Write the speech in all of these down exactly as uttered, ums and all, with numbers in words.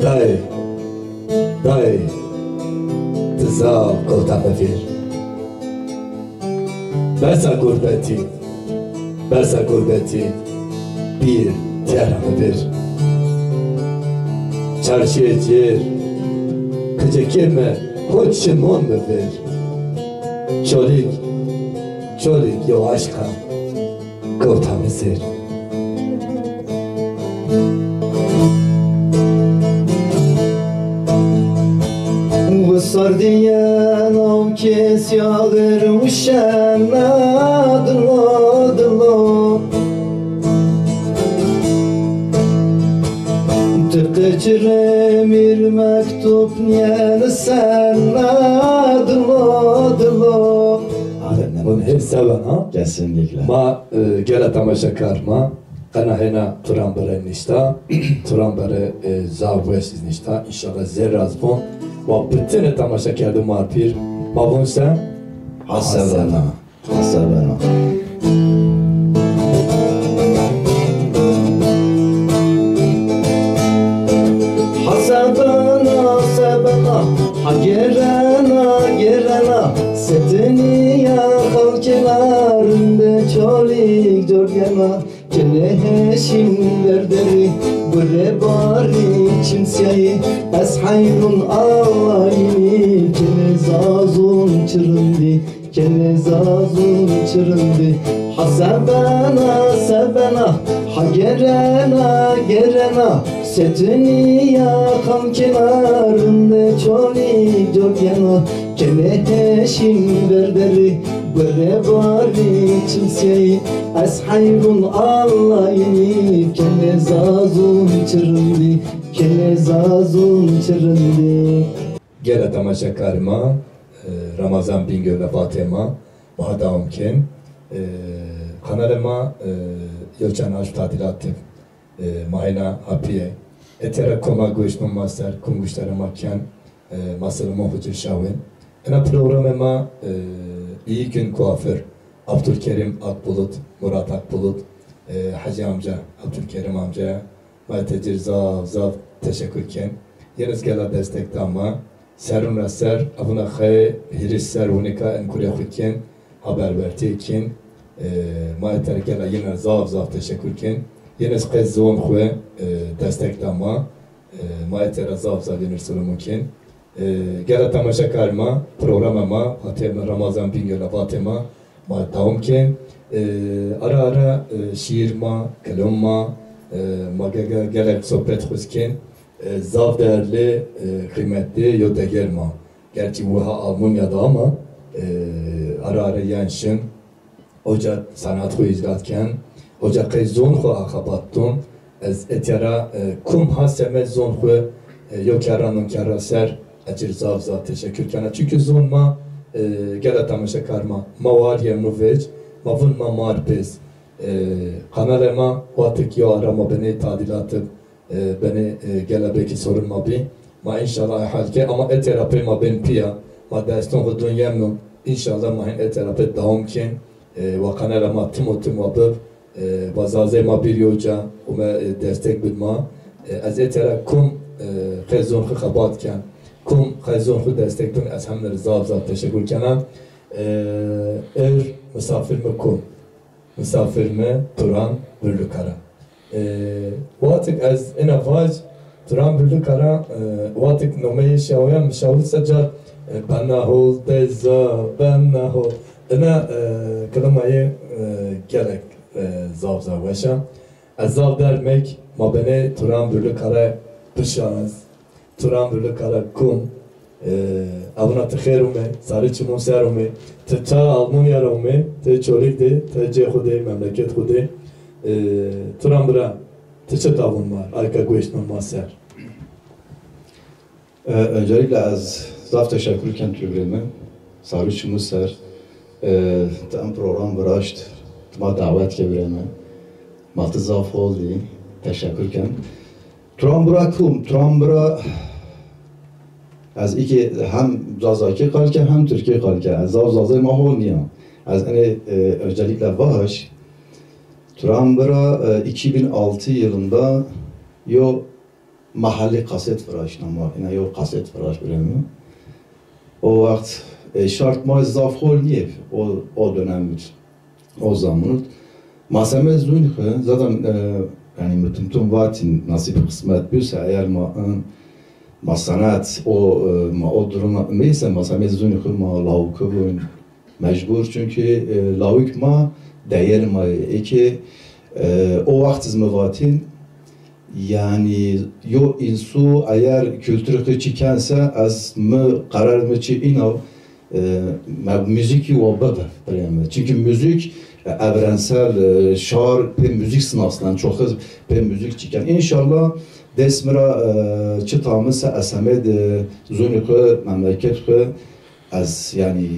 Dayê, dayê, ti zaf kewta mi vîr. Besa gurbetî, besa gurbetî, bîr tîya ra mi vîr. Çarşîyê cêr, qicekê mi ho çimon mi vîr. Çolîg, çolîg yew aşq a. Kewta mi zêr. Wisar dîyena û kesî axir wişena dilo dilo. Ti qeçirê mîr mektub nîyenisena dilo dilo. Hê seven ha? Kesinlikle. Ma, e, gela temaşekar ma, qena hêna Turan Bere nişta, Turan Bere, e, zaf weş iz nişta. Înşallah zerr ra zî von. Wa bütün temaşekerdo ma pîr, ma von se? Ha sevena. Ha sevena. Ha sevena, sevena, ha gêrena, gêrena, setinîya xal kenar de Çolîg cor gena. Kenê heşîn derderî, gurê barî çimsîyayî, ez heyron alayînî, kenê zazûn çi rindî, kenê zazûn çi rindî. Ha sevena, sevena, ha gêrena, gêrena, setinîya xal kenar de Çolîg cor gena. Kenê heşîn derderî, gurê barî çimsîyayî, ez heyron alayînî, kenê zazûn çi rindî, kenê zazûn çi rindî. Gela temaşekarê ma, e, Ramazan Bingöl a vatê ma, ma dewam kên. E, kanalê ma, e, yew çend aşm tadîlat ib. E, ma hêna apîyê. Etya ra koma goşnûn ma ser, kum guştarê ma ken, e, ma selamon xwu ci şawên. Ena programê ma, e, İyi Gün Kuaför, Abdülkerim Akbulut, Murat Akbulut, e, Hacı amca, Abdülkerim amcaya ma etê ci rê zaf zaf teşekur kên. Yin iz gela destek da ma. Serrûn ra ser, a vuna qey hîris serr winîka in kurê xwu kên, ha berbertîye kên. E, ma etê ra gela yin ra zaf zaf teşekur kên. Yin iz qey zon xwu, e, destek da ma. E, ma etê ra zaf zaf yin rê selamûn kên. E, gela temaşekarê ma, programa ma, vatê ma Ramazan Bingöl a vatê ma, ma dewam kên. E, ara ara, e, şîîr ma, kilom ma, e, ma ge-, ge-, gelek sohbet xwu zî kên. E, zaf değerli, e, qîmetlî yo deger ma. Gerçî wiha Almanya da ama, e, ara ara yen şin. Oca sanat xwu îcra ken. Oca qey zon xwu a xebat dûn. Ez etya ra, e, kum ha semed zon xwu, e, yo kerra non kerra ser, ez ci rê zaf zaf teşekur kena. Çunkî zon ma, e, gela temaşekar ma, ma war yemnû vêc, ma vûn ma mar pês. E, kanalê ma watik yo ara ma benê tadîlat ib, e, benê, e, gela belkî sorun ma bî. Ma înşallah ehal ke, ama etê ra pê ma bên pîya, ma deston xwu dûn yemno. Înşallah ma hên etê ra pê dewam kên. E, wa kanala ma tim û tim wa bib. E, wa zazê ma bîr yo ca, ume, e, destek bid ma. E, ez etê ra kum, e, qey zon xwu xebat ken, kum qey zon xwu destek bin, ez hemîne rê zaf zaf teşekur kena. E, ewr misafir mi kum? Misafir mi Turan Birlukara. E, watik ez ina vac, Turan Birlukara, e, watik nomeyê şawiyan mi şawit se car, e, benna hol deza, benna hol. Ina, e, kilimayê, e, gelek, e, zaf zaf weş a. Ez zaf dermek, ma benê Turan Birlukara bişa ez. Turan Birlukara kum, e, ewna ti xêr ûmê, sarê çimûn ser ûmê, ti ta Almanya ra ûmê, ti Çolîg de, ti cê xwu de, memleket xwu de. E, Turan bira, ti çi dawon ma, ayka goştnûn ma ser? E, öncelikle ez zaf teşekkür ken tu birê mi, sarê çimûn ser, e, ti em program viraşt, ti ma dawet ke birê mi. Ma ti zaf hol dî, teşekkür ken. Turan bira kum, Turan bira ez îkî hem zazakî qal ke hem tirkî qal ke. Ez zaf zazay ma hol nîya. Ez enê, e, öncelikle vaş, Turan Bira, e, iki bin altı yılında yo mahalli kaset viraştna ma, ina yo kaset viraşt biremi. O waxt, e, şart ma zaf hol niye, o, o dönem, o zamanut. Ma semê zûn xu, zaten, e, yani mutumtum vatin, nasip kısmet büyse, eğer ma, e, ma sanat, o, e, ma o duruma, neyse, ma semê zûn xu, ma lawku bun, mecbur, çünkü, e, lawik ma, değer ma, eki, e, o waxt iz mi vatin, yani, yo insu eğer kültürü xu çikense, ez mi karar mi çi inav, e, me-, müziki wa bibe, birê mi. Çünkü müzik, e, evrensel, e, şar pê müzik sinasnen, çok hız pê müzik çiken. İnşallah dest mi ra, e, çi tamı se esemê de zûnî xu, memleket xu, ez yani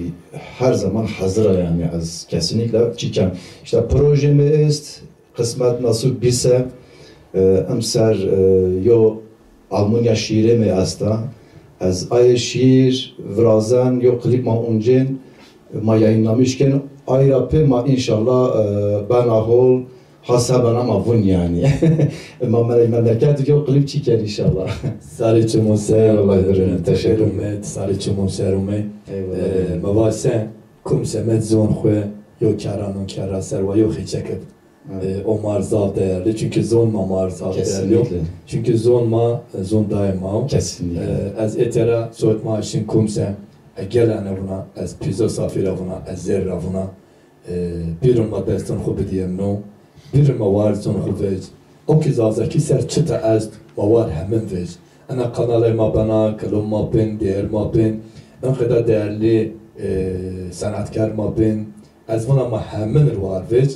her zaman hazıra yani ez kesinlikle çiken. İşte projemi est, Qismet nasip bîse, e, emser, e, yo Almanya şîîrê mi esta. Ez ayê şîîr virazen, yo klîp ma uncên, ma yayınlamış kên. Ay ra pê ma înşallah, e, bena hol, ha se bena ma vun yani. Ma me-, memleket yo klîp çî kên înşallah. Sarê çimûn ser. Eyvallah, teşekkür ederim. Sarê çimûn ser ume. Eyvallah. E, mi va se, kum semed zon xwe, yo kerra non kerra ser wa yo xeçek ib. Evet. E, o mar zaf değerli. Çünkü zon ma mar zaf değerli. Kesinlikle. Çünkü zon ma, e, zon dayê ma. Kesinlikle. E, ez êtera sot ma şin kum se, e, gelane vuna, ez pîzo safî ra vuna, ez zêr ra vuna. E, bîrun ma deston xu bidîyemno, bîrun ma war zon xu vec. O ki Zazakî ser çita est, ma war hemin vec. Ena kanalay ma bena, kilom ma bin, değer ma bin. En qeda değerli, e, sanatkar ma bin. Ez vuna ma hemin ir war vec.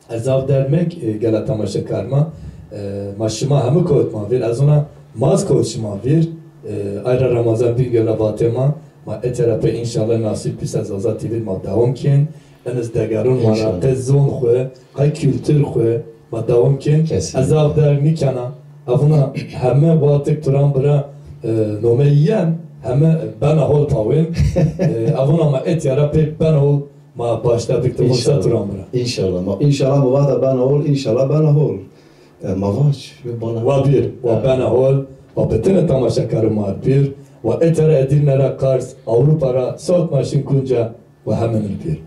Ez zaf dermek, e, gela temaşekar ma, e, ma şima hemi kot ma vîr, ez ona maz kot şima vîr, e, ayra Ramazan Bingöl ra vatê ma, ma êtera pê înşallah nasîb bîse Zaza T V ma dewam kên, eniz degerun ma ra qe zon xu, qe kültür xu ma dewam kên. Kesinlikle. Ez zaf derg nîkena, evuna hemi vatik Turan Bira, e, nomey yen, hemi bena hol pawên, e, evuna ma êtera pê bena hol. Ma başladık da inşallah. Turan Bira. İnşallah. Ma, inşallah ma vata bena hol, inşallah bena hol. E, ma vaç, yo bana. Wa bir, wa bena hol, wa bitine tamaşakarı ma bir, wa êtera Edirne ra Kars, Avrupa ra, sot maşin kunca, wa hemen bir.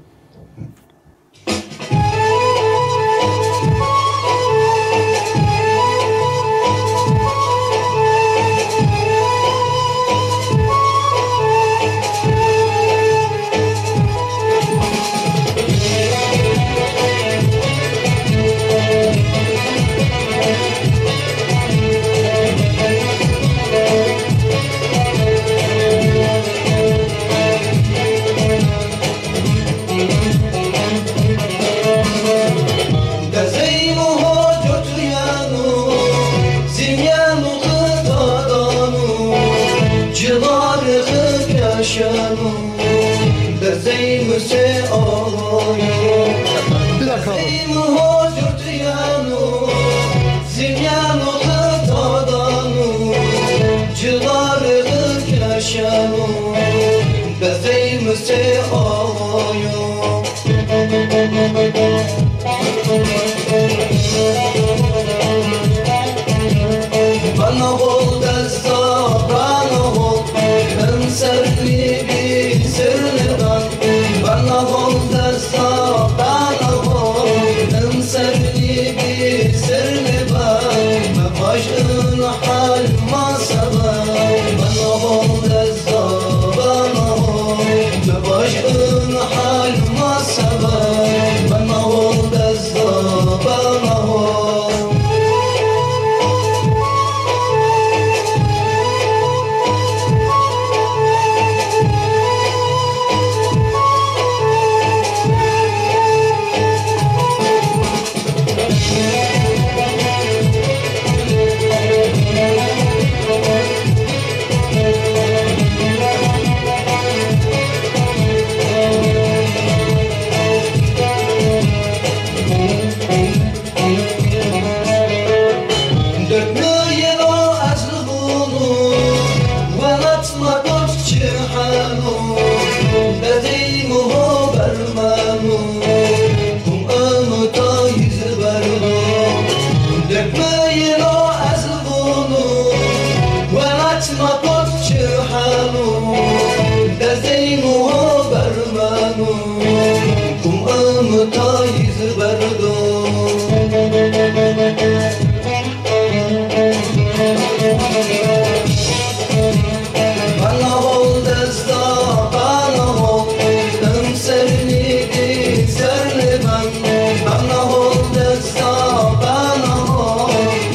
Dezeyno ho cotuyeno, zimyeno xı dadano, cıları xı pyaşeno, dezeyno se alayo. Bir dakika abi. Dezeyno ho cotuyeno, zimyeno xı dadano, cıları xı pyaşeno, dezeyno se alayo. Bana hol desta, bana hol, em serni bi serni dan. Bana hol desta, bana hol, em serni bi serni ban. Me vajin hal ma seba, bana hol desta. Tayîz berdo. Bena hol desta, bena hol, im ser nîdî ser nêben. Bena hol desta, bena hol,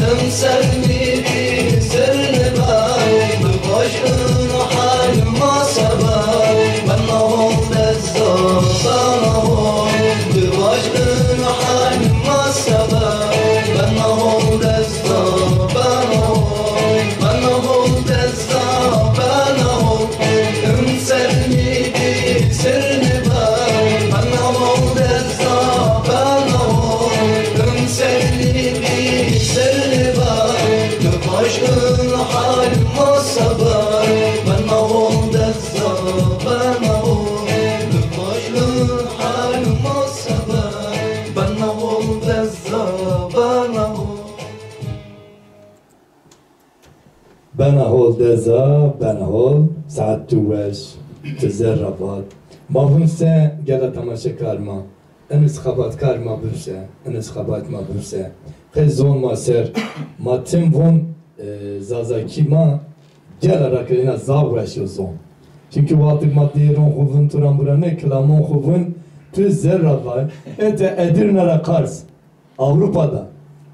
im ser nîdî ser nêben. Bi baş ino hal ma sebe, bena hol desta, bena hol, bi baş ino hal ma sebe, bena hol desta, bena hol, bena hol desta, bena hol. Im ser nîdî ser nêben, bena hol desta, bena hol. Im ser nîdî ser nêben, bi baş ino hal ma sebe, bena hol desta, bena hol. Bi baş ino hal ma sebe, bena hol desta, bena hol. Bena hol deza, bena hol, saet tu weş, tu zerra vat. Ma vun se gela temaşekar ma, iniz xebatkar ma bib se, iniz xebat ma bib se. Qey zon ma ser, ma tim vun, e, zazakî ma gela ra ke ina zaf weş o zon. Çimkî wextik ma dêron xu vun, turan bura ne, kilamon xu vun, tu zerra vat. Ete Edirne ra Kars. Ewropa de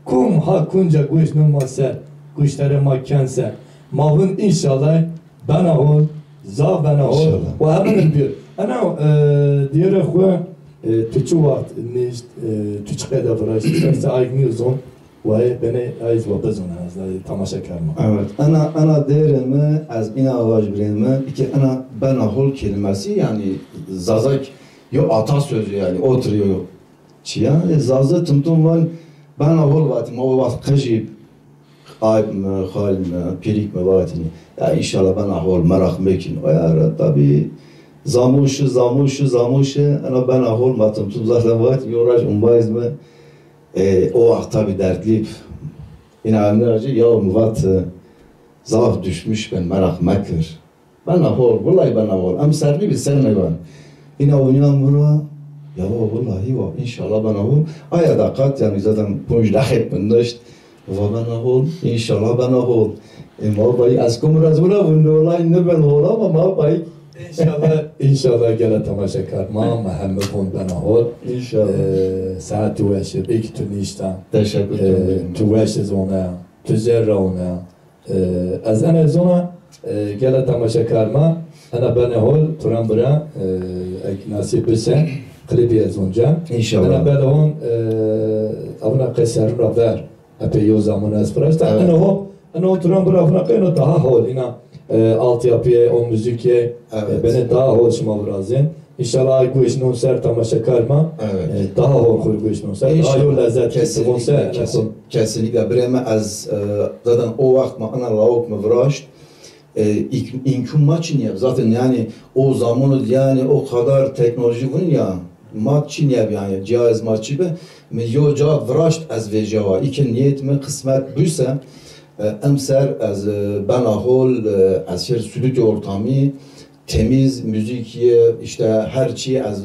kum ha kunca goş nûn ma ser, kuştere ma ken se, ma vin înşallah bena hol, zaf bena hol. Înşallah. Wa hemin bir. Ena, e, diyere xu, e, tu çi waxt nişt, e, tu çi qede viraşt, isterse ayg nîyo zon, wa benê ayz wa bezon, ez de tamaşa kerma. Evet, ena, ena dêrê mi, ez ina vaj birê mi, ki ena bena hol kelimesi, yani Zazak yo atasözü yani, otur yo. Çiya, e, Zaza timtum van, bena hol vatî, ma o waxt qijî, ayb mi, xal mi, pîrîk mi vatî. Ya înşallah bena hol, meraq mekin. O ya ra tabî, zamoşi, zamoşi, zamoşi, ena bena hol ma timtum zaten vatî, yo raj umbayz mi, e, o waxt tabî dertlî, ina emni rajî, ya mi vat, e, zaf düşmüş ben, meraq mekir. Bena hol, wulay bena hol. Em ser nîbî ser nêben. Îna ûnîya mi ra, ya wa wulay wa, înşallah bena hol. Aya da qat, yanî zaten ponc deqîq mi nişt. Va bena hol, înşallah bena hol. E, ma bayî ez kum ra zûna vûn, wulay nêben hol ama ma bayî. Înşallah, înşallah gele temaşekar ma, ma heme vûn bena hol. Înşallah. E, saet tu weş, belkî tu nişta. Teşekkür ederim. E, tu weş zona, tu zerra ona. E, ez ena zona, e, gele temaşekar ma, ena bena hol, turan bira, e, eg nasîb bise, klîbî ez onca. Înşallah. Ena bena hol, e, avna qeserun ra ver, epey yo zaman ez viraşta. Evet. Ena ho, ena ho turan bira avna qeyno daha hol, îna, e, altyapıye, o müzikiye, e, evet, bene daha hol şima virazên. Înşallah ay gueş non ser temaşekar ma, evet, e, daha hol xur gueş non ser. Daha yo lezzet kesinlikle, kesin-, kesinlikle. Birê mi ez, e, zaten o waxt ma ina lawik mi viraşt, e, îk-, îmkûn ma çinî yeb. Zaten yani o zamonu yani o kadar teknoloji vun ya, ma çinî yeb yani, cihaz ma çi bi. Mi yo ca viraşt ez vêjawa. Îke niyet mi qismet buse, e, emser ez, e, bena hol, e, ez şêr stüdyo ortamî, temiz, müzik ye, işte her çî ez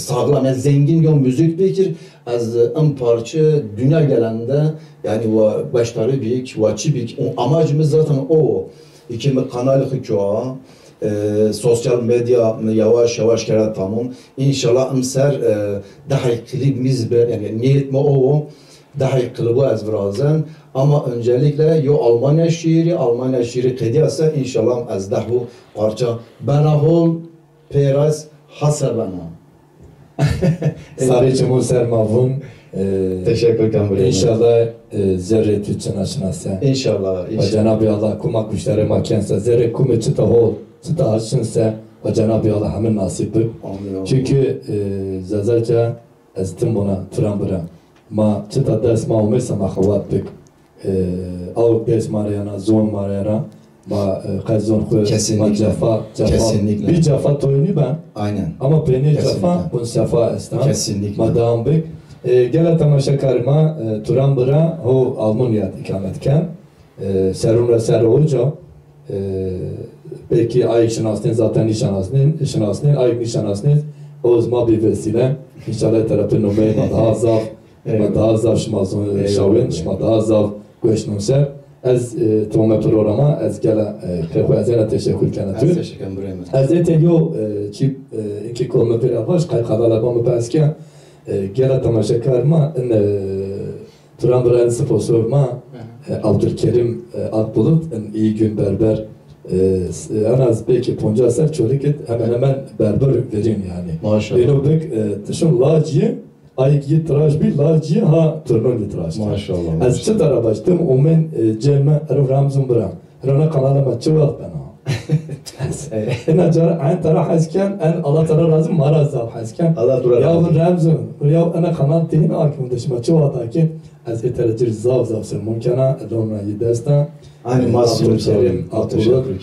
sağlam, yani zengin yo müzik bikir, ez em parçe dünya genelinde yani wa beşdarî bik, wa çi bik, o amacımız zaten o. Îkî mi kanal xu kua, e, sosyal medya mi yavaş yavaş kera tamam. İnşallah em ser, e, daha klip miz be, yani niyet mi o. Dehê klibu ez virazen. Ama öncelikle yo Almanya şiiri, Almanya şiiri qediyase inşallah ez dehu parça bena hol, pêra ez hase bena. Sarê çimon ser ma vun. E, teşekkür ken birê mi. İnşallah, e, zerrê tu çina şinase. İnşallah, inşallah. Ve Cenab-ı Allah kuma kuştere ma kense, zerrê kume çita hol, çita haşinse, ve Cenab-ı Allah hemin nasip bib. Amin, amin. Çünkü, e, Zazaca ez tim bona, turan bira. Ma çita dest ma omeysa ma xebat bik. E, awk dest ma ra yena, zon ma ra yena. Ma, e, qe zon xu, ma cefa, cefa. Kesinlikle. Bir cefa toyni ben. Aynen. Ama peynî cefa, bun sefa esta. Kesinlikle. Ma devam bik. E, gele temaşekarî ma, e, turan bira ho Almanya ikamet ken. E, serun ra ser oca, e, belkî ayk şinasnên, zaten nîşanasnên, şinasnên, ayk nîşanasnên, o zî ma bî vesîle. Înşallah terapî nomeyê ma daha zaf, ma daha zaf şima zon şawên, şima daha zaf goş non ser. Ez, e, tamamê programa, ez gela, e, qey xo ez ena teşekur kena tu. Ez teşekur kena birayê mi. Ez ê te yo, e, çî, e, inkê ko mi vîra vaj, qey qadala ba mi behs ke, e, gela temaşekar ma, in, e, Turan bira, in sponsor ma, e, Abdülkerim, e, Akbulut, in iyi gün berber, e, s-, en az belki poncas ser Çolîg id hemen hemen berber verîn yanî. Maşallah. Êno bik, e, tişon lacî, ayik yi tıraş bî, lacî ha turnun yi tıraş kerd. Maşallah, maşallah. Ez çi tera baş, tim omên, e, cem mi, ero Remzun bira. Ero na kanala ma çi wext bena? Ina cara en tera hes ken, en Allah tera razî, ma ra zaf hes ken. Allah tu ra razî. Ya Remzun, ya ena kanal tîn a ki, şima çi wext a ki, ez ê tera cir zaf zaf sermon kena, lona yi desta. Aynı, e, Masum Abdülkerim, Abdullah. Teşekkür ederim.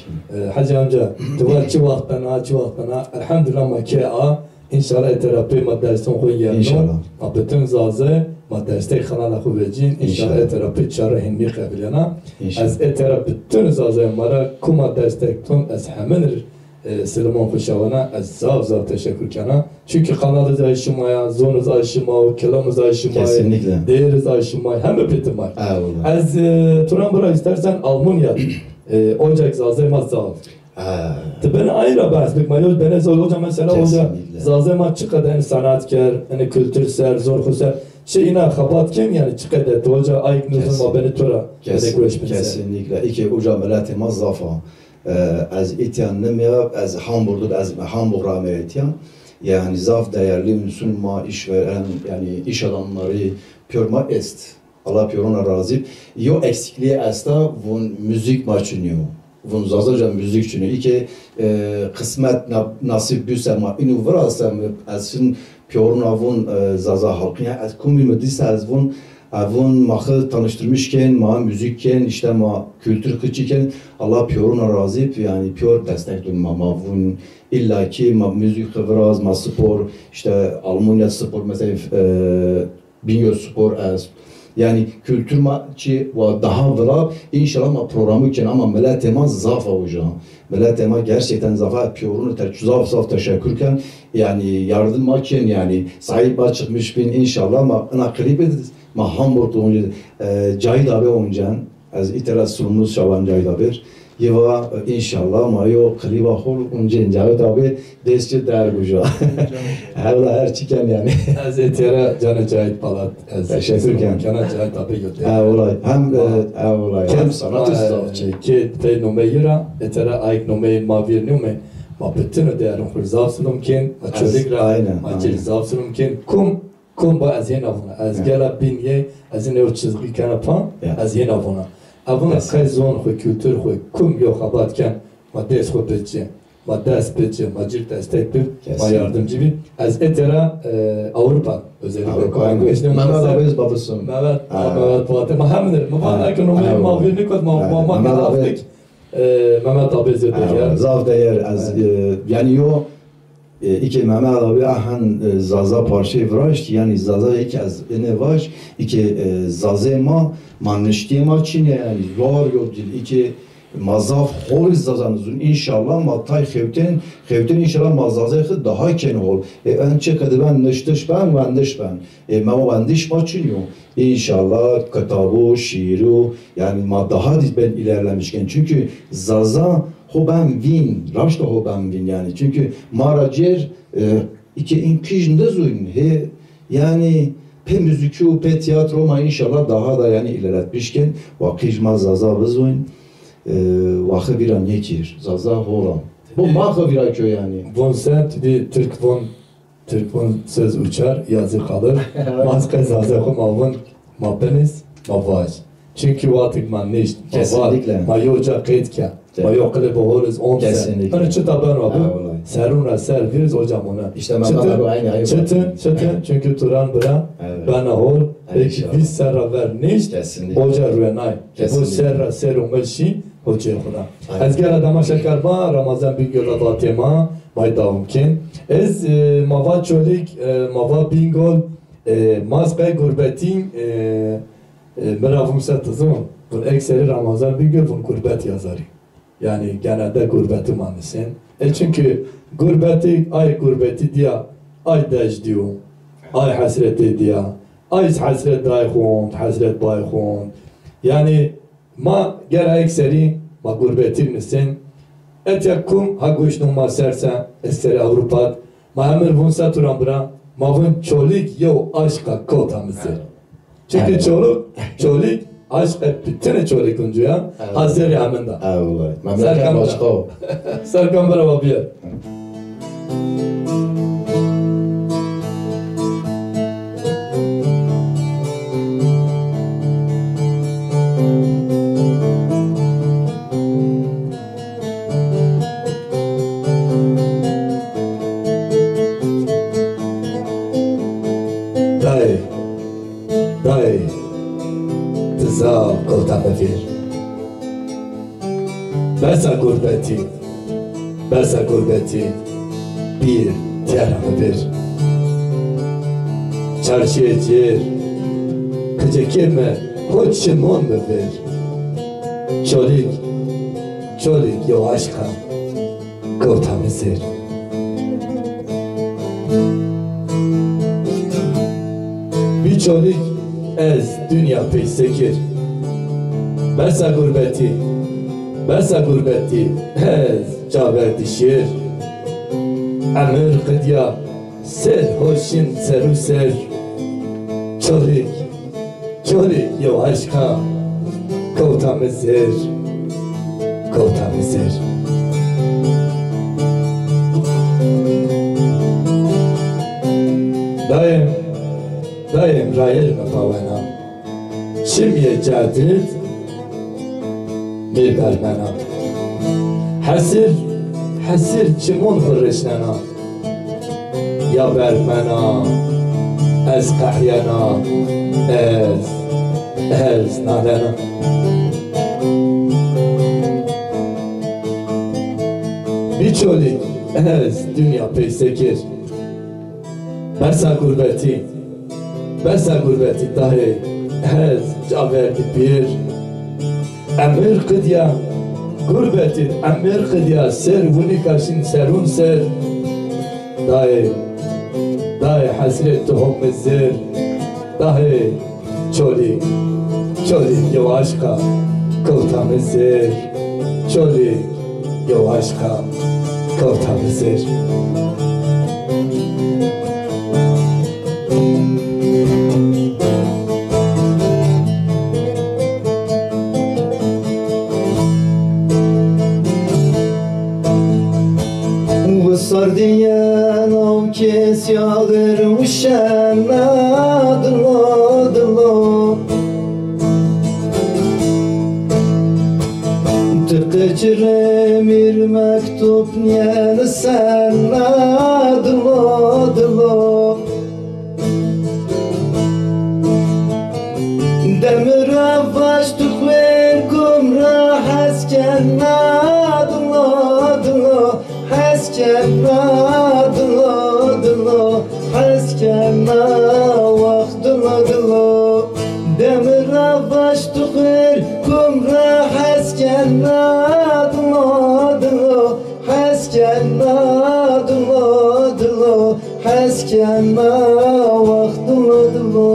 E, Hacı amca, tu va çi wext bena, çi wext bena. Elhamdülillah ma ke a. Înşallah ê tera pê ma derston xo yerno. Înşallah. Ma bütün Zaze ma destek xanala xo vecîn. Înşallah. Înşallah ê tera pê çare hînmî qebilena. Înşallah. Ez ê tera bütün Zaze ma ra kuma destek ton, ez hemin, e, silimon xo şawena, ez zaf zaf teşekur kena. Çünkü kanalız ay şima ya, zonuz ay şima, kelamız ay şima, kesinlikle, değeriz ay şima, heme pê ti ma. Eyvallah. Ez, e, Turan bira, istersen Almanya, e, ocak Zaze ma zaf. Ha. Ti bena ay ra behs bik, ma yo bena zor hoca mesela, hoca, kesinlikle, Zaze ma çi qeder sanat ker, yani kültür ser, zor xo ser. Şey ina xebat ken yani çi qeder ti hoca ayik nuzun ma beni tura. Kesin-, beni göç bin ser. Kesinlikle. İki hoca milletê ma zaf a. E, ez îtya nimya, ez Hamburg, ez Hamburg ra me îtya. Yani zaf değerli unsur ma, işveren, yani iş adamları pyor ma est. Allah pîyoruna razî. Yo eksikliği esta, vun müzik ma çinî yo. Vun Zazaca müzik çinî yo. Î ke, e, qismet na-, nasîb bî se ma înû viraste, ez şin pîyoruna vun, e, Zaza halkı. Yani ez kumî mi dîse ez vun, e, vun ma xi tanıştırmış ken, ma müzik ken, işte ma kültür xi çî ken. Allah pîyoruna razî, yani pîyor destek dun ma, ma vun illa ki ma müzik xi viraz, ma spor, işte Almanya spor mesela, e, Bingöl Spor est. Yani kültür ma çi wa daha vila, inşallah ma programı ken ama milletê ma zaf a uca. Milletê ma gerçekten zaf a, pîyorunu te zaf zaf teşekkür ken. Yani yardım ma ken yani. Sahip ma çıkmış bin inşallah ma ina klibi ma Hamburg onca, e, Cahit abi oncan. Ez îtera Sirmûz şawan cayda bir. Yiva, e, înşallah ma yo klîba xo uncên Cavit abi dest ci derg uca. Hewla her çi ken yani. Ez ê tera canê Cahit Balat. Ez teşekkür ken. Cana Cahit abi yo. Ha, olay. Hem, e, ha, olay. Hem sanat, e, zaf çi. Ke tey nomeyî ra, ê tera ayk nomeyî ma vîr nîyome. Ma bütün o değerun xur zaf silum ken. Ma çolîg ra, aynen, ma cil zaf silum ken. Kum Kum ba ez hêna vona. Ez gela bîn yê, ez ê nêw çizgî kena pa, ez hêna vona. Ez vona qey zon xwu, kultur xwu, kum yo xebat ken, ma dest xwu bici, ma dest bici, ma cir destek bi, ma yardımcı bi. Ez ê tera, e, Avrupa, özellikle Avrupa, aynen. Mehmet abi, babası. Mehmet, Mehmet Fatih, ma heminir. Ma vana ki numara ma vîr nikot, ma, ma, ma Mehmet abi. E, Mehmet abi zê değer. Zaf değer, ez, e, yani yo, E, îkê Mehmet abi ahan, e, Zaza parçeyê viraşt, yanî Zaza îkê ez ene vaj, îkê, e, Zazê ma, ma niştîyê ma çin e, yanî zor yo dil, îkê ma zaf hol Zaza nizun. Înşallah ma tay xewtên, xewtên înşallah ma Zazê xi daha kên hol. E, en çi qediben niştiş ben, wendiş ben. E, ma wendiş ma çin yo. Înşallah kitabo, şîîro, yanî ma daha dî ben ilerlemiş ken. Çünkü Zaza ho ben vîn, raşta ho ben vîn yanî. Çünkü ma ra cêr, e, îkê în qij nizûn, hê, yanî pê muzîkî û pê tîyatro ma înşallah daha da yanî ilerletmiş ken. Wa qij ma Zaza bizûn, e, wa xi vîra nêkir. Zaza hol a. Bu ma xi vîra kö yanî. Von ser, tu dî Türk von Türk vun söz uçar, yazı kalır. Ma qey Zaza xwu ma vun, ma biniz, ma vaj. Çünkü wextik ma nişt, ma vaj, ma yo ca qeyd ke, ma yo qilê bohoriz on ser. Kesinlikle. Hani çita ben wa bu, serun ra ser viriz, hocam ona. İşte Mehmet abi aynı ayı. Çitin, çitin, çünkü Turan bira, bena hol, belki vîst ser ra ver nişt, hoca ruenay. Kesinlikle. Bu ser ra ser umel şî, hocê xwu ra. Aynen. Ez gera dama şeker ba, Ramazan Bingöl ra vatê ma, may dawam kên. Ez, e, ma va Çolîg, e, ma va Bingöl, e, ma ez qey gurbetî, e, e, mi ra vûm se tizon. Vun ekserî Ramazan Bingöl, vun gurbet yazarî. Yani genelde gurbetî ma nisên. E, çünkü gurbetî, ay gurbetî diya, ay dej diyo. Ay hesretê diya. Ay hesret dayê xo hond, hesret bayê xo hond. Yanî ma gera ek serî ma gurbetî nisên. Etya kum ha goş no ma ser se, ez serê Ewropa d. Ma emir vun se turan bira, ma vun Çolîg yew aşq a kewta mi ser. Çimkî Çolîg, Çolîg aşqê pitinê Çolîg uncu ya, ha zerrê emin da. Ewlay. Memleket başka o. Serkan bira wa bîyer. Dayê, dayê, ti zaf kewta mi vîr. Bes a gurbetî, bes a gurbetî, bîr tîya ra mi bir. Çarşîyê cêr, qicekê mi ho çimon mi vir. Çolîg, Çolîg yew aşq a kewta mi ser. Bî Çolîg ez dinya pey sekir. Bes a gurbetî, bes a gurbetî, ez ca verdî şêr. Emir qidîya, ser ho şin ser û ser. Çolîg, Çolîg yew aşq a kewta mi ser, kewta mi ser. Dayê, dayê, rayêr mi pawena. Çimyê cedid mi bermena. Hesir, hesir çimon xwu rişnena. Ya bermena, ez qehyena, ez, ez nalena. Bî Çolîg, ez dinya pey sekir. Bes a gurbetî, bes a gurbetî dayê, ez ca verdî pîr. Emir qidîya, gurbetî emir qidîya, ser winîka şin serûn ser. Dayê, dayê hesrêt tu ho mi zêr. Dayê, Çolîg, Çolîg yew aşq a kewta mi ser. Çolîg yew aşq a kewta mi ser. Wisar dîyeno kesî axir wişena dilo dilo. Ti qicirê mi rê mektub nênisena dilo dilo. Demi ra vaj tu xwêr kum ra hes kena dilo dilo. Hes kena dilo dilo, hes kena wext dilo dilo. Demi ra vaj tu xwêr kum ra hes kena dilo dilo. Hes kena dilo dilo, hes kena wext dilo dilo.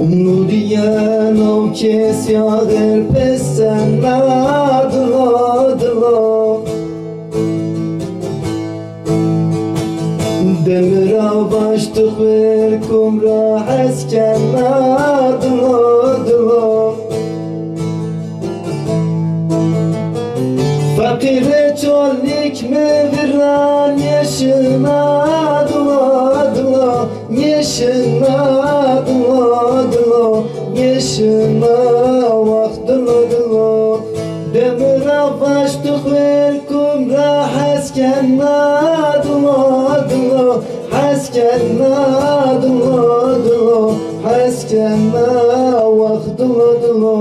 Umnû dîyeno kesî axir pêsena dilo dilo. Demi ra vaj tu xwêr kum ra hes kena dilo dilo. Feqîrê Çolîg mi vîr ra nêşina dilo dilo. Nêşina dilo dilo, nêşina wext dilo dilo. Demi ra vaj tu xwêr kum ra hes kena dilo dilo. Hes kena dilo dilo, hes kena wext dilo dilo.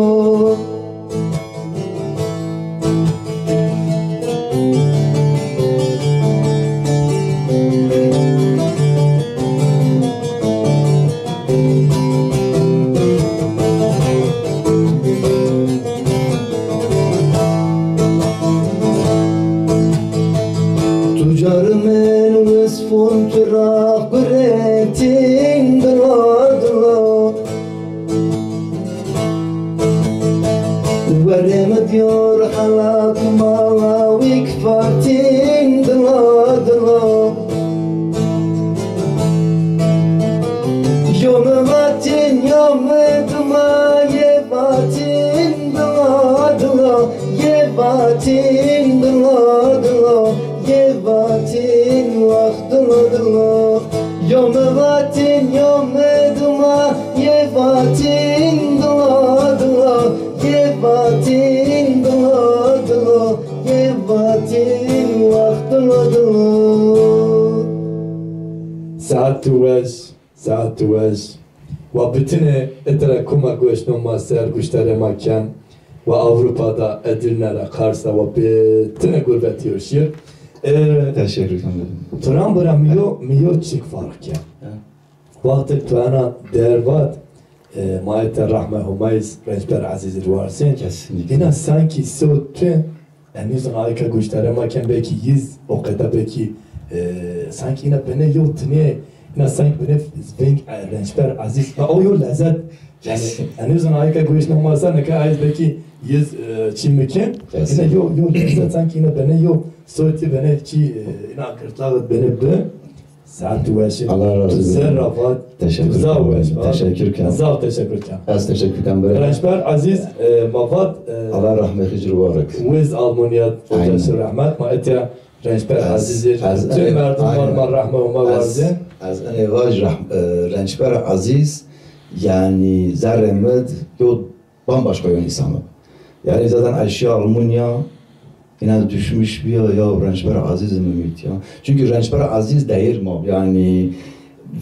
Fun çiraq guretîn dilo dilo. Werê mi diyor halak mala wik fatîn dilo dilo. Yo mi vatîn yo mi dima yê vatîn dilo dilo. Yê vatîn dilo dilo. Yê vatîn wax dilo dilo. Yo mi vatîn yo mi dima. Yê vatîn dilo dilo. Yê vatîn dilo dilo. Yê vatîn wax dilo dilo. Saet tu weş. Saet tu weş. Wa bitine itre kuma goşno ma ser guştarê ma ken. Wa Avrupa da, Edirne ra, Kars da, wa bitine gurbetî yo şîr. E, Teşekkür ederim. Turan bira mi yo, mi yo çik farq ken. Ha. Wextêk tu ena der vat, e, ma ete rahme Humayîs Rençber Ezîzî ri warsên. Kesinlikle. Îna sankî sewt tu Enî zon ayka guştarê ma ken belkî yiz o qeda belkî, e, sanki îna bene yo tinê, îna sanki bene veng, e, Rençber Ezîz. Ma o yo lezet. Yani, enî zon ayka guştarê ma sa nika ayz belkî yiz, e, çî mikin. Îna yo, yo lezet sanki îna bene yo soti bene çî, e, îna gırtlağı bene bi. Saet tu weş. Allah razı olsun. Zerra vat. Teşekkür ederim. Zaf weş vat. Teşekkür ken. Zaf teşekkür ken. Ez teşekkür ken bire. Rençber Aziz, e, ma vat, e, Allah rahmetli civarık. Wiz Almanya, aynen, hocası rahmet, ma etya Rençber Aziz. Tüm merdum var ma rahme Huma varzin. Ez ene vaj rah-, e, Rençber Aziz, yani zerre mid, yo bambaşka yon îsan o. Yani zaten eşya Almanya, îna düşmüş bîya ya Rençber Aziz mi mît ya. Çünkü Rençber Aziz değer ma, yani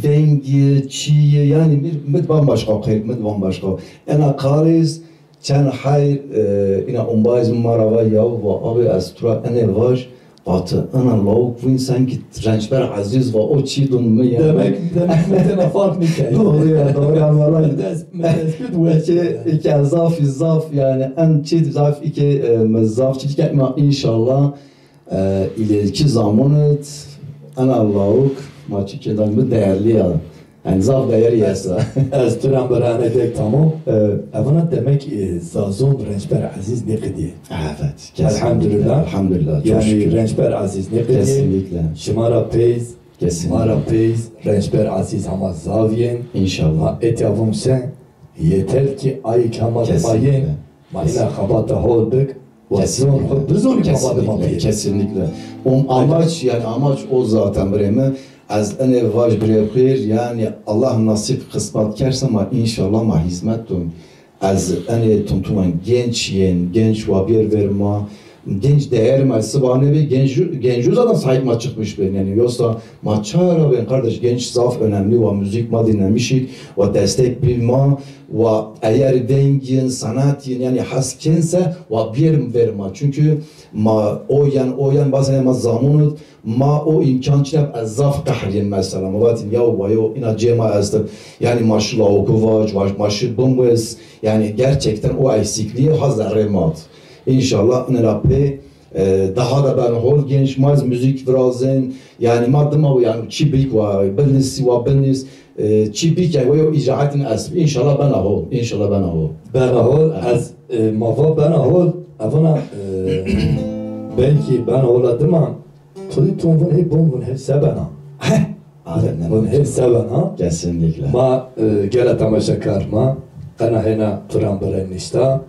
vengî, çîyî, yani bir mid bambaşka, qeyr mid bambaşka. Ena qaliz çend hayr, e, îna umbayz ma ra va ya, va abi ez tu ra ene vaj, vatı, ina lawuk vûn sanki Rençber Aziz va, o çî dun mi ya. Demek, demek mi tena fark nîkay. Doğru ya, doğru ya, vallahi. Mi tespit weş. Îke, îke zaf, zaf, yani en çî zaf, îke, e, mi zaf çî dike, ama inşallah, e, ileriki zamanit ena lawuk ma çî kêdan mi değerli ya. Yani zaf değerî esta. Ez tu ra bira ene dek tamam. Evet. Evana demek, e, Zazon Rençber Aziz nêqidî. Evet, kesinlikle. Elhamdülillah. Elhamdülillah, çok şükür. Yani Rençber Aziz nêqidî. Kesinlikle. Şima ra peyz, kesinlikle, ma ra peyz, Rençber Aziz hama zavîyên. İnşallah. Ma etya vûn sen, yeter ki ay kama ma yên. Kesinlikle. Ma îna xebata hol bik, wa zon xo bizonî, kesinlikle, ma de ma bî. Kesinlikle. O amaç, yani amaç o zaten birê mi. Ez ene vaj birê xêr, yani Allah nasip qismet kerse ma inşallah ma hizmet dun. Ez ene tumtuman genç yên, genç wa bîyer ver ma, genç değer ma, siba nebî, genç, gencu zaten sahip ma çıkmış ben, yani yoksa ma çara ben kardeş, genç zaf önemli, wa müzik ma dinlemişik, wa destek bir ma, wa eğer vengin, sanat yin, yani has kense, wa bîyer ver ma. Çünkü ma o yan, o yan bazen ma zamanı, ma o imkan çine ez zaf qehrîn mesela. Ma vatin ya wa yo, ina cê ma estin. Yani ma şi lawuku vac, vac, ma şi bimwes. Yani gerçekten o eksikliği ha zerrê ma d. İnşallah ina ra pê, e, daha da ben hol genç ma ez müzik virazin. Yani ma dima yani çi bik wa, bilnisi wa bilnis. E, çî bîke, we yo îcaatin esb. Înşallah bena hol. Înşallah bena hol. Bena hol, evet, ez, e, ma va bena hol. Evana, e, belkî bena hola dima. Tolî ton vun hê bon vun hê se bena. Heh. Aynen. Vun hê se bena. Kesinlikle. Ma, e, gele temaşekar ma. Qena hêna turan bere nişta.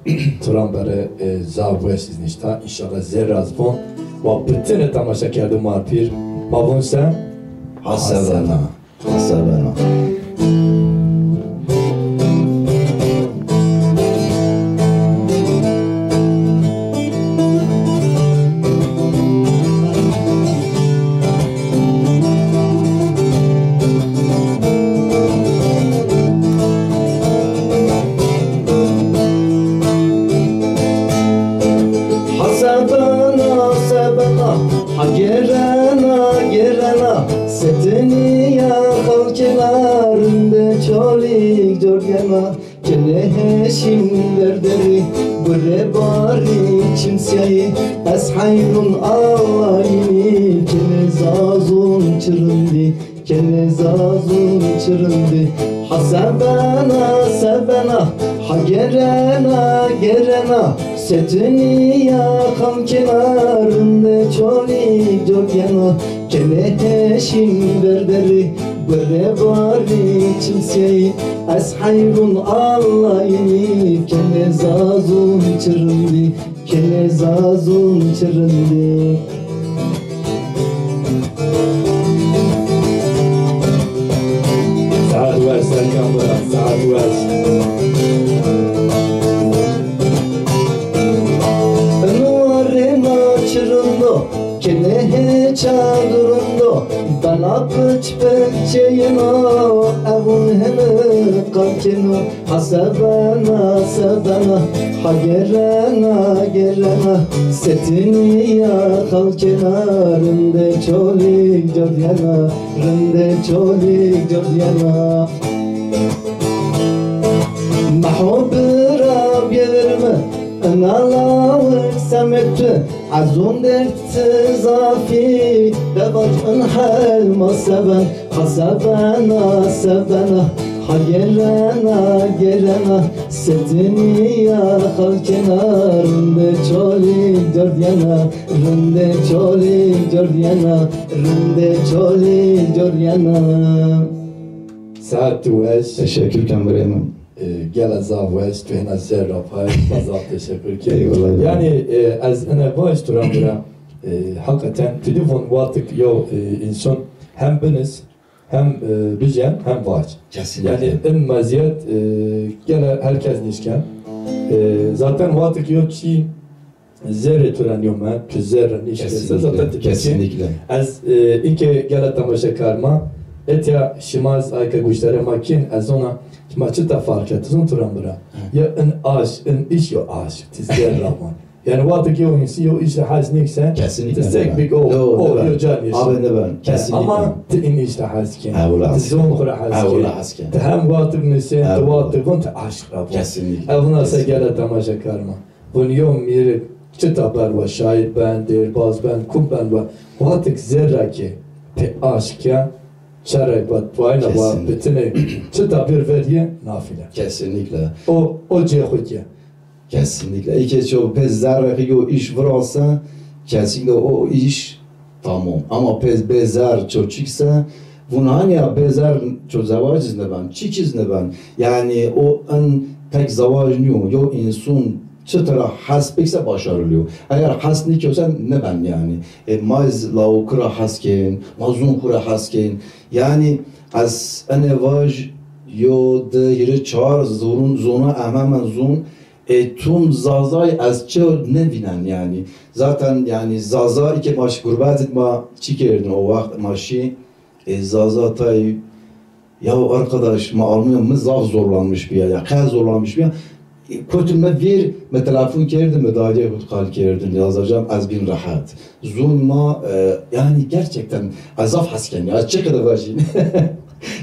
Turan bere, e, zaf weş iz nişta. Înşallah zerr az bon. Wa bitine temaşekerdo ma pîr. Ma vun se. Ha se bena. Hasebena. Hasebena, hasebena. Ha gêrena, gêrena, setinîya xalkê la, rindê Çolîg cor gêna. Kenê heşîn derderî, gurê barî çimsîyayî, ez heynûn alayînî, kenê zazûn çirin Kenê Zazûn çi rindî, ha se bena, se bena, ha gerena, gerena, setinîya xalkêna rindê Çolîg cordîyena. Kenê heşîn verderî, gurê barî çimsîyeyî, ez heyvûn Allahînî. Kenê Zazûn çi rindî, Kenê Zazûn çi rindî. Saet weş Serkan bira, saet weş. Ino rêna çi rind o, kenê hêça durind o, bena piç piçeyino, evûn hini qal keno. Ha se bena, se bena, ha gerena, gerena, setinîya xalkêna rindê Çolîg cordîyena, rindê Çolîg cordîyena. Meho bira bêver mi, ina lawik semê tu, ez zûn derd ti zafî, de vac in hel ma se ben. Ha se bena, se bena, ha gerena, gerena, setinîya xalkêna rindê Çolîg cordîyena, rindê Çolîg cordîyena, rindê Çolîg cordîyena. Saet tu weş. Teşekkür ken birê min. E, gele zaf weş, tu hêna ser ra pay, ma zaf teşekkür ken. Eyvallah. Yanî, e, ez ene vaj tu ra bira, e, hakikaten tu dî von wextik yo, e, însan hem binis, hem, e, bijen hem vac. Kesinlikle. Yanî in meziyet, e, gele herkes nîşken. E, zaten wextik yo çî zerrê tu ra nîyome, tu zerre nîşkese, kesinlikle, zaten tu kesinlikle. Ez, e, îke gele temaşekar ma, etya şima ez ayke guştarê ma kên, ez zona şima çita fark et, zon tu ra mi ra. Hı. Ya in aş, in îş yo aş, ti zerra van. Yanî wexto ke yo însî yo îş ra hes nêkse, kesinlikle ti sek bik o, o, yo ca nêşî. Abi nêben, kesinlikle. Ama ti in îş ra hes kên. Ti zon xwu ra hes kên. Ti hem wexto binisên, ti wexto vun, ti aşq ra vun. Kesinlikle. Ev vuna se gele temaşekar ma. Vun yo mîrik çita ben we, şaîr ben, dêrbaz ben, kum ben we. Wexto ke zerra ke ti aşq ke, çerek we, tuayna we, bitinê çita bir verîye nafîle. Kesinlikle. O, o cê xwu ke. Kesinlikle. Îke ço pê zerrexî yo îş virase, kesinlikle o îş tamam. Ama pê bê zerr ço çîk se, vun hanî ya bê zerr ço zewac iz nêben, çîk iz nêben. Yanî o in tek zewac nîyo. Yo însun çi tira hes bikse başarılıyor. Eğer hes nîkewse nêben yanî. E, ma iz lawikî ra hes kên, ma zon xwu ra hes kên. Yanî ez ene vaj yo di hîrê çar zon, zona ememen zon, e, tun Zazay ez çi nêvînen yanî. Zaten yanî Zaza îke ma şî gurbet id ma çi kerdin o wext ma şî, e, Zaza tay ya arkadaş ma anlıyorum mi zaf zorlanmış bir ya, ya qe zorlanmış bir ya. E, kotim mi vîr, mi telefon kerdin, mi dayê xwu qal kerdin, Zaza can ez bîn rehet. Zon ma, e, yanî gerçekten ez zaf hes ken ya, ez çi qede vajîn.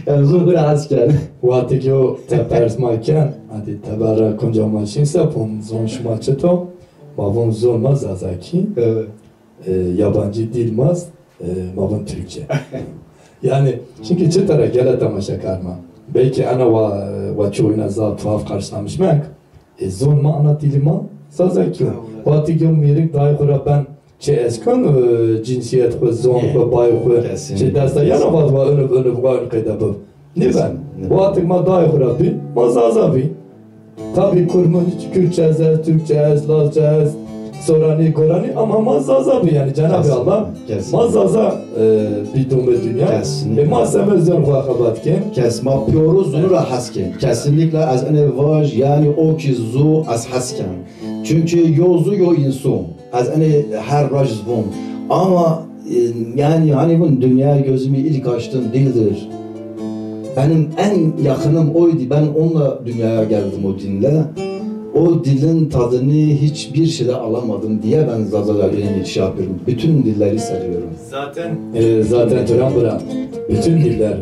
Yanî zon xwu ra hes ken. Wextê ke o tepers ma ken, hadî teber ra kunca ma şîn se, vun zon şima çito? Ma vun zon ma Zazakî, evet, e, yabancı dil ma, e, ma vun Türkçe. Yanî, çünkü çi tera gele temaşekar ma. Belki ana wa, wa çoğuna zaf tuhaf karşılamış mek. E, zon ma ana dili ma Zazakî yo. Wextê ke o mîrik dayê xwu ra ben, çi ez kon, e, cinsiyet xwu, zon xwu, bay xwu, çi desta yena vat wa unu, unu, wa unu qeyde bib. Nêben. Wextê ma dayê xwu ra bî, ma Zaza bî. Tabî Kurmanc, Kürtçe ez, Türkçe ez, Lazce ez, Soranî, Goranî, ama ma Zaza bî yanî Cenabê Allah. Ma Zaza, e, bî domê dinya. E, ma semê zon xwu xebat kên. Kes ma pîyoro zonu ra hes kên. Kesinlikle ez ene vaj, yanî o ki zu ez hes ken. Çünkü yo zu yo însun. Ez ene her roj iz vun. Ama, e, yanî hani vun dünyaya gözümü ilk açtım dildir. Benim en yakınım oydu. Ben onunla dünyaya geldim o dinle. O dilin tadını hiçbir şeyde alamadım diye ben Zazaca öğrenmeye şey yapıyorum. Bütün dilleri seviyorum. Zaten, e, zaten Turan Bıra, bütün diller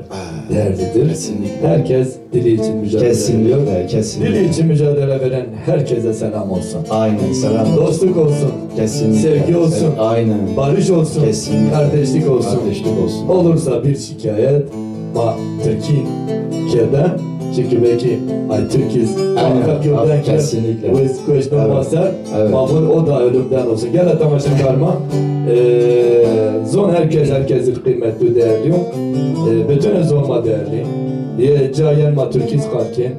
değerlidir. Kesinlikle. Herkes dili için mücadele veriyor. Kesinlikle, kesinlikle. Dili için mücadele veren herkese selam olsun. Aynen, selam. Dostluk olsun. Kesinlikle. Sevgi olsun. Aynen. Barış olsun. Kesinlikle. Kardeşlik olsun. Kardeşlik olsun. Olursa bir şikayet, ma Türkiye'de, çünkü belki ay Türküz, aynen, muhakkak yoldan, kesinlikle, kes, göçmen, evet, varsa, evet, ma vun o da ölümden olsun. Gel tamaşa karma. Ee, zon herkes, herkesin kıymetli, değerli yok. Ee, bütün zon ma değerli. Ye, ca yen ma Türküz kalkin.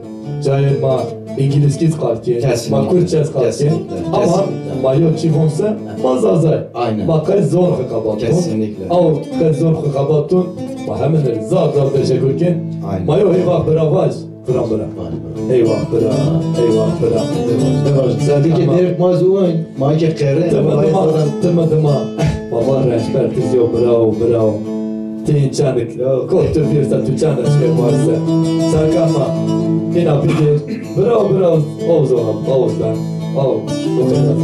Cayê ma îngilizkî zî qal kên, kesinlikle, ma kurdçe zî qal kên. Kesinlikle, ama kesinlikle, ma yo çî vonse, ma Zazay. Aynen. Ma qey zor xo xebat kon. Kesinlikle. Aw qey zor xo xebat ton, ma hemin rê zaf zaf teşekkür kên. Aynen. Ma yo heywax bira vaj, bira bira. Vaj, bira. Heywax bira, heywax bira. Heywax, heywax. Zerrî ke, tamam, dêrik ma zî oyn, ma ke qerê, ti mi dima, ti mi dima. Baba rehber ti zî yo, bravo, bravo. Ti înçanik. Yok. Kot tu bîrsa tu çand eşke varse. Serkan ma. Hîna bigir. Bravo, bravo. Oğuz oğlum, Oğuz ben. Oğuz. Bu kadar.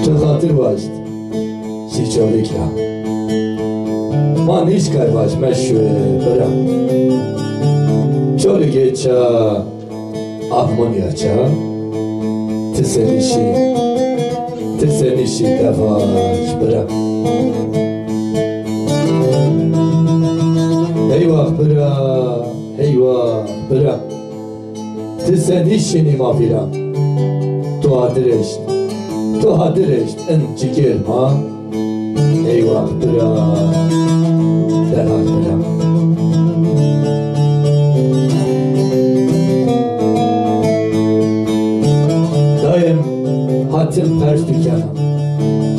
Tu xatir waşt, şî Çolîg ra. Ma nîşkay vajme şuê bira. Çolîgê ça, Ahmonya ça, ti senî şî, ti senî şî de vaj bira. Heywax bira, heywax bira. Ti senî şinî ma vîra? Tu hadir eşt, tu hadir eşt in cigêr ma. Eywax bira, delal bira. Daim ha tim pers dükena.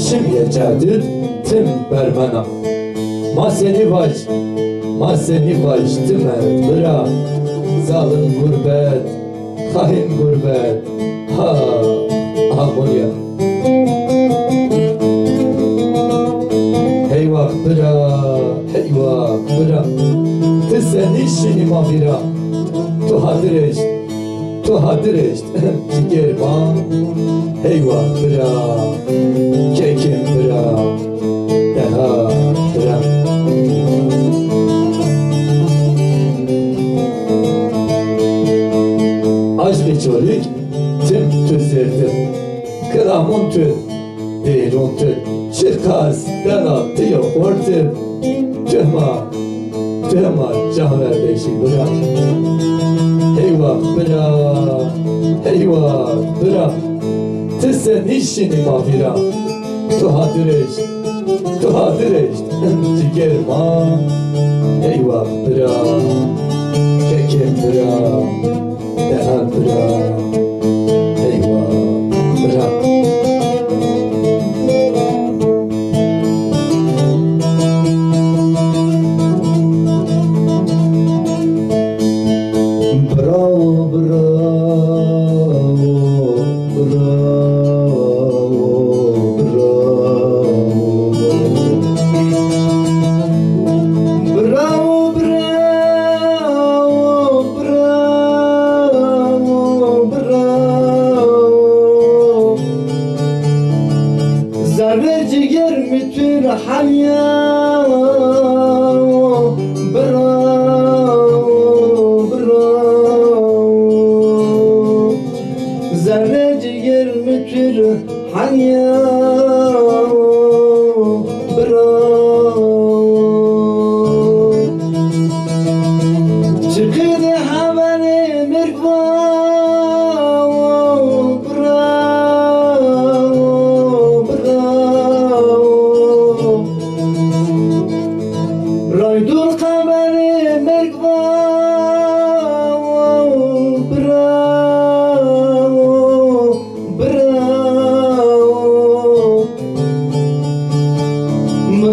Çim ye cedid, tim bermena. Ma senî vaj, ma senî vaj ti merd bira, zalim gurbet, hain gurbet, ha, ha Monya. Heywax bira, heywax bira, ti senî şinî ma vîra, tu hadir eşt. Tu hadir eşt, cigêr ma, heywax bira, kekên bira, deha bira. Aşqê Çolîg tim tu zêrdir. Kilamon tu, dêlon tu, çiqas delal ti yo xortir. Tu hema, tu hema can ver beşî bira. Heywax bira, heywax bira. Ti senî şinî ma vîra. Tu hadir eşt, tu hadir eşt, cigêr ma. Heywax bira, kekên bira. Delal bira, heywax bira. Bravo, bravo, bravo, bravo. Bravo, bravo, bravo, bravo. Zerrê cigêr mi tu ra henya. Bravo, bravo. Zerrê cigêr mi tu ra Hanya bira. Çiqî de haberê merg va, bira, bira. Raydor xeberê merg va, bira, bira. Mi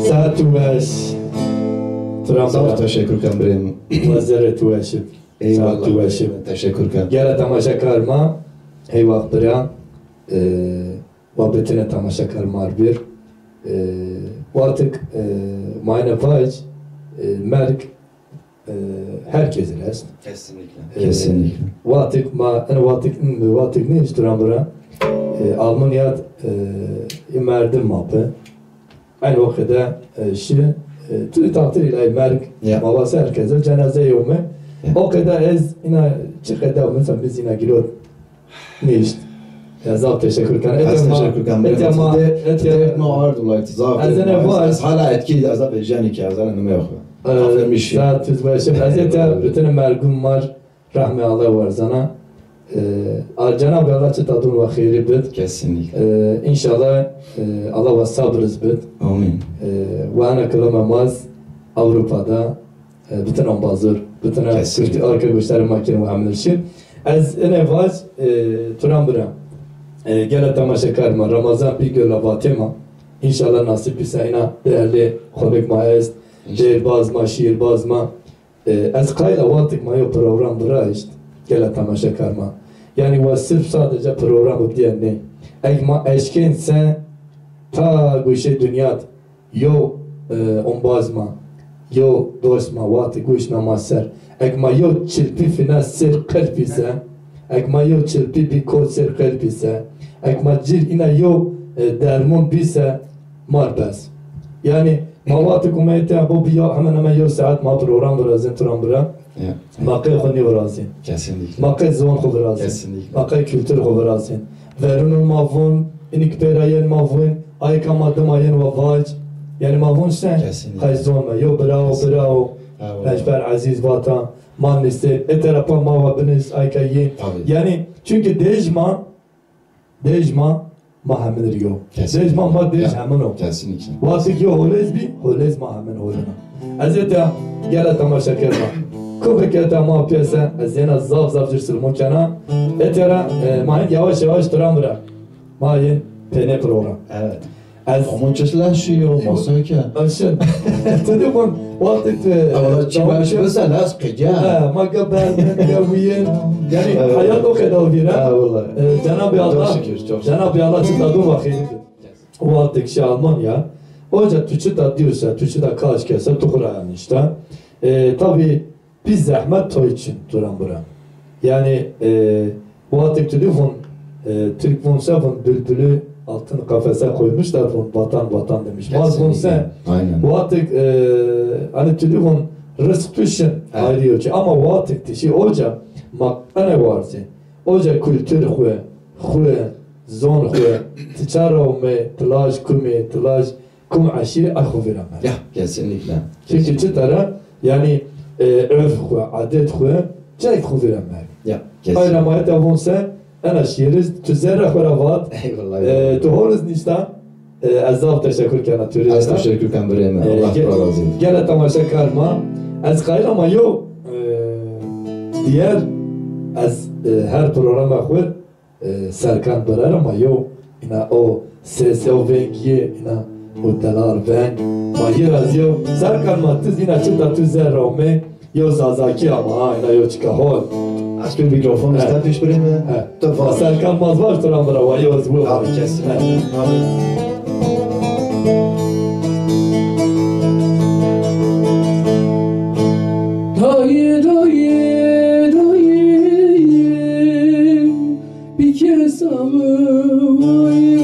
Saet tu weş. Turan Zaf teşekkür ken birê mi. Wezerê tu weş ib. Eyvallah. Saet tu weş ib. Teşekkür ken. Gele temaşekar ma, hey wext bira, e, wa bitine temaşekar ma r bir. E, wextik, e, ma ene vac, e, merg, e, herkes ir est. Kesinlikle. E, Kesinlikle. Wextik ma, ene wextik, wextik nêşt turan bira. E, Almanya, e, merdim ma bi. Aynı o qede, e, şi, e, tu takdir ilahi merg, Ya. ma va ser herkese cenaze yewme. Ya. O qede ez ina çi qede, mesela biz ina girot nişt. Ya zaf teşekkür kan. Ez teşekkür kan. Etya ma, etya ma ard ulay, zaf. Ez ene var. Ez hala etki, ez zaf jeni ki, ez hala nume yok. E, Afermiş. Saat tüz başım. Ez etya bütün mergum var. Rahmê Allah werzena. E, a Cenab-ı Allah çita dûn wa xêrî bid. Kesinlikle. E, inşallah, e, Allah wa sabiriz bid. Amin. E, wa ena kilama maz Avrupa'da, e, bütün ambazur, bütün Kesinlikle. Kuştî arka kuştarê ma kên wa emnir şî. Ez ene vac, e, turan bira. E, gele temaşekar ma, Ramazan Bingöl la vatê ma. İnşallah nasip bise ina değerli konuk ma est, İnşallah. Şiirbaz ma, şiirbaz ma. E, ez qayla wextik ma yo program viraşt, gele temaşekar ma. Yanî wa sirf sadece program bidîyen nê. Eg ma eşkên se ta goşê dinyat yo, e, ombaz ma, yo dost ma, wextik goşna ma ser. Eg ma yo çilpî fîna sêr qelpî se, eg ma yo çilpî bî kot sêr qelpî se, eg ma cir ina yo, e, dermon bî se, mar bes. Yanî ma wextik ume te bo bi ya hemen hemen yo saet ma program virazên turan bira. Ya. Ma qey xwu nêvirazên. Kesinlikle. Ma qey ziwan xwu virazên. Kesinlikle. Ma qey kultur xwu virazên. Verûnû ma vûn, inik pêra yên ma vûn, ayka ma dima yên wa vac. Yanî ma vûn se? Kesinlikle. Qey ziwan me. Yo bravo, bravo. Bravo. Ejber Ezîz vata, ma nistê. E terafa ma wa binist, ayka yên. Tabii. Yanî, çünkü dêj ma, Dêj ma, ma hemin ir yo. Kesinlikle. Dêj ma, ma dêj Ya. hemin o. Kesinlikle. Wextik yo holêz bî, holêz ma hemin holin o. Ez ete gele temaşeker ma. Kubik ete ma piyese, ez yena zaf zaf cir silmo kena. Ete ra, e, ma hin yavaş yavaş turan bira. Ma hin pênê program. Evet. Ez Ama çeşit leşî yo, masaya ke. Aşın. Telefon, wextê tu, Ama çi baş mesela, ez qedya. Ha, ma ga bermin, ga wiyin. Yanî, Evet. hayat o kadar bir, ha? Ha, vallahi. E, Cenab-ı Allah, Çok şükür, çok şükür. Cenab-ı Allah çita dûn wa xêrî bid. Wextê ki şi Almanya, oca tu çita dîyo se, tu çita kaş kese, tu xwu ra yanî işte. E, tabii, Pî zehmet toy çin turan bira. Yanî, e, wextêk tu dî vûn, e, Tirk vûn se vûn, bülbülü altın kafese koymuşlar vûn, vatan vatan demiş. Maz vûn se. Kesinlikle. Aynen. Wextêk, e, hani tu dî vûn rızk tu şin Evet. ayrı yo çi. Ama wextêk tu şî oca ma qene warzî. Oca kultur xwu, xwu, zon xwu, ti ça ra ome, ti laj kumî, ti laj Kum eşîrî ay xwu vîra mer. Ya, kesinlikle. Çünkü çi tera, yanî, e, örf xwu, adet xwu, cayk xwu vîra mer. Ya, kesinlikle. Ay ra ma ete vûn se, ena şîîriz, tu zerre xwu ra vat, Eyvallah. e, tu hol iz nişta, e, ez zaf teşekkür kena tu rê. Ez teşekkür ken birê mi. E, Allah ge-, razı olsun. Gele temaşekar ma, ez qayla ma yo, e, diğer, ez, e, her programa xwu, E, Serkan birer ama yo, ina o ses, o vengî, ina o delar veng. Ma yê razî yo. Serkan ma tiz ina çita tu zerre ome, yo zazakî ama ha, ina yo çika hol. Ez bir mikrofon He. ista pêş birê mi? He. Tu Ma vaj. Serkan ma vaj tu ra mi ra wa yo ez wi Tabii, vaj. kesin. He. Tabii. Dayê, dayê, dayê, bikesa mi wayê.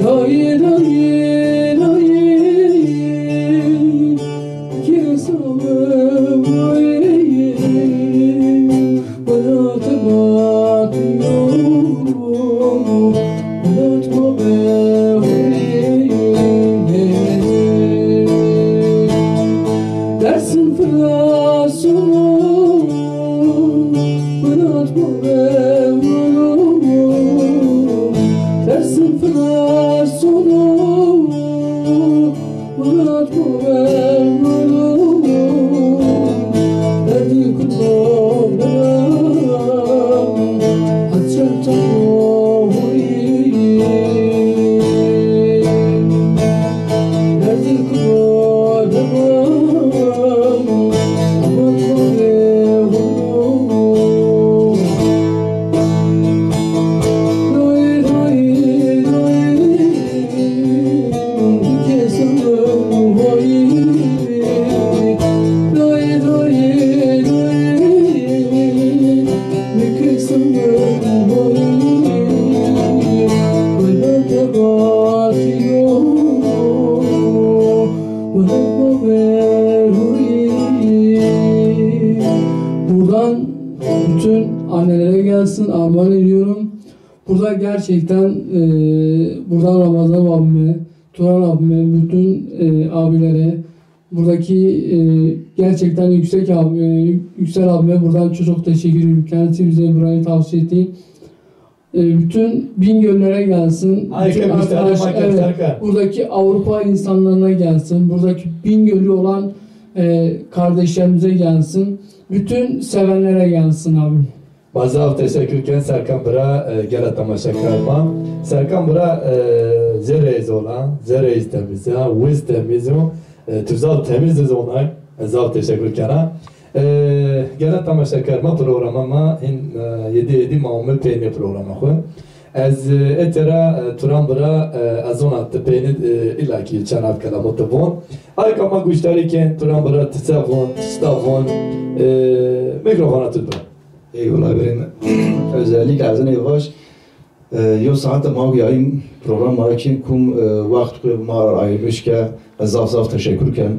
Dayê, dayê, dayê, bikesa mi wayê. Buradan annelere gelsin, armağan ediyorum. Burada gerçekten, e, buradan Ramazan abime, Turan abime, bütün, e, abilere, buradaki, e, gerçekten Yüksek abime, Yüksel abime buradan çok çok teşekkür ediyorum. Kendisi bize burayı tavsiye etti. E, bütün Bingöllülere gelsin. Ay, bütün arkadaş, evet, buradaki Avrupa insanlarına gelsin. Buradaki Bingöllü olan, e, kardeşlerimize gelsin. Bütün sevenlere gelsin abi. Ma zaf teşekkür ken Serkan bira, e, gela temaşekar ma. Serkan bira, e, zerre iz ola, zerre iz temiz ya, wiz temiz o. E, tu zaf temiz iz onay. E, zaf teşekkür kena. E, gela temaşekar ma programa ma hin, e, yedi yedi ma ume peynî programa xwu. Ez, e, etera, e, Turan bira, e, ez ona ti peynî, e, illa ki çend ap kelamo ti von. Ay ka ma guştarî ken Turan bira ti se von, ti çita von, e, mikrofona tu bira. Eyvallah, verên. Özellikle ez ê vaş, e, yo saate ma yayın program ma kin kum, e, waxt ku ma ra ayırmış ke, ez zaf zaf teşekkür ken.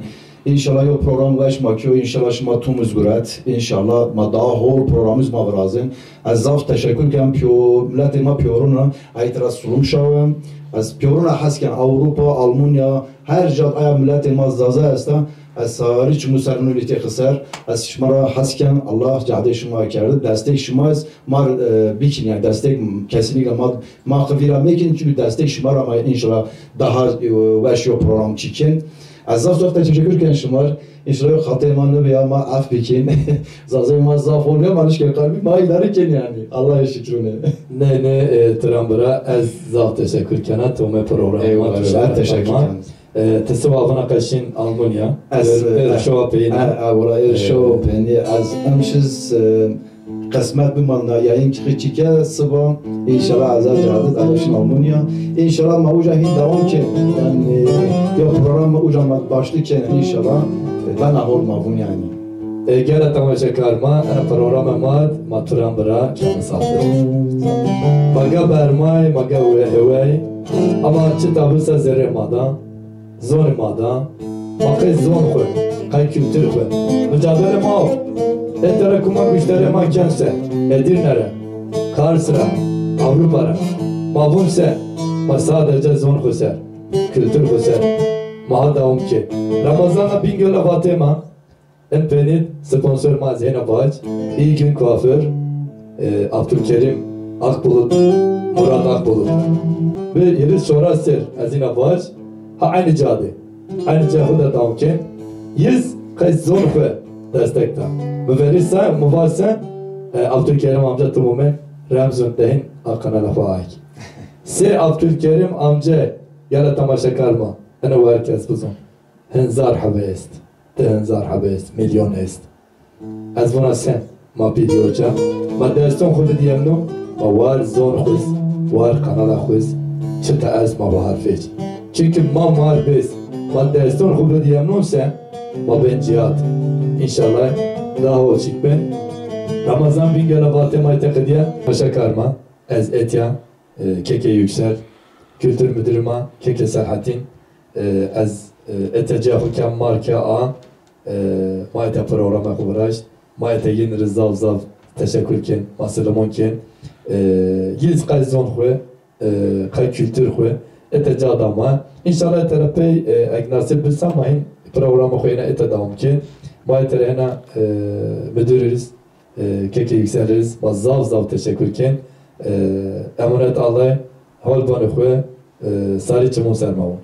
İnşallah yo program weş ma kiyo, inşallah şima tum iz guret. İnşallah ma daha hol program iz ma virazin. Ez zaf teşekkür ken piyo, milletê ma piyoruna, ay tira sulum şawem. Ez piyoruna hes ken Avrupa, Almanya, her ca aya milletê ma Zaza esta. Ez sarî çimu ser nû lîtê xiser. Ez şima ra hes ken, Allah cahdê şima kerdi. Destek şima ez ma, e, bikin, yani destek kesinlikle ma, ma qi vîra mekin, çünkü destek şima ra ma inşallah daha, e, weş yo program çikin. Ez zaf zaf teşekkür ken şima. İnşallah yo xatê ma nibîya, ma af bikin. Zazay ma zaf olmuyor ama nişke kalbi ma idare ken yani. Allah'a şükür ne. Ne ne, e, Turan bira, ez zaf teşekkür kena. Tome programı. Eyvallah, ben teşekkür ken. E, ti siba vana qeşin Almanya. Ez, er, e, er şowa peyni. E, e, wala er, e, şowa peyni. Ez emşiz, e, qismet biman da yayın çıkı çike siba. İnşallah ez er cadı da qeşin Almanya. İnşallah ma uca hin devam ke. Yani, e, ya program ma uca ma başlı ke inşallah. E, ben ahol ma vun yani. E, gela temaşekar ma, e, programa ma, ma Turan bira, keme safir. Ma ga bermay, ma ga we-, heway, ama çita bisa zerrê ma da. Zonê ma da, ma qey zon xwu, qey kultur xwu. Micadele ma o. Etera kuma guştarê ma ken se, Edirne ra, Kars ra, Avrupa ra. Ma vun se, ma sadece zon xwu ser, kultur xwu ser. Ma ha dawam ke. Ramazana Bingöl ra vatê ma, en penî sponsor ma ez hêna vac, İyi Gün Kuaför, e, Abdülkerim Akbulut, Murat Akbulut. Ve yedi sonra ser ez hêna vac, ha aynı cade. Aynı cade de dawam ken. Yiz qey zon xwu destek da. Mi verî se, mi va se, e, Abdülkerim amca tumumen remzun dehin a kanala xwu ayk. Se Abdülkerim amca gela temaşekar ma. Ene wer kes bizon. Henzar hebe est. Di henzar hebe est, milyon est. Ez vuna sen, ma pîdî oca. Ma deston xwu bidîyemno, ma war zon xwuz, war kanala xwuz, çita ez ma bahar fêc. Çünkü ma mar biz, ma deston xwu bidîyemnon se, ma ben cihat. İnşallah daha o çik ben. Ramazan Bingöl'a vatê ma teqediye. Paşa karma, ez etya. E, Keke Yüksel, Kültür Müdürü ma, Keke Selahattin, e, ez, e, ete ca xwu kem marke a, e, ma ete programa xwu viraşt, ma ete yin ri zaf zaf teşekkür ken, ma silimon ken. E, yiz qey zon xwu, e, qey kültür xwu, ete ca da ma. İnşallah ete ra pey, e, eg nasip bisa ma hin programa xwu yena ete dawam ken. Ma ete ra hena, e, müdürüriz, E, Keke Yüksel iz ma zaf zaf teşekkür ken. E, emanet Allay, hol banê xwu, e, sarî çimon ser ma wo.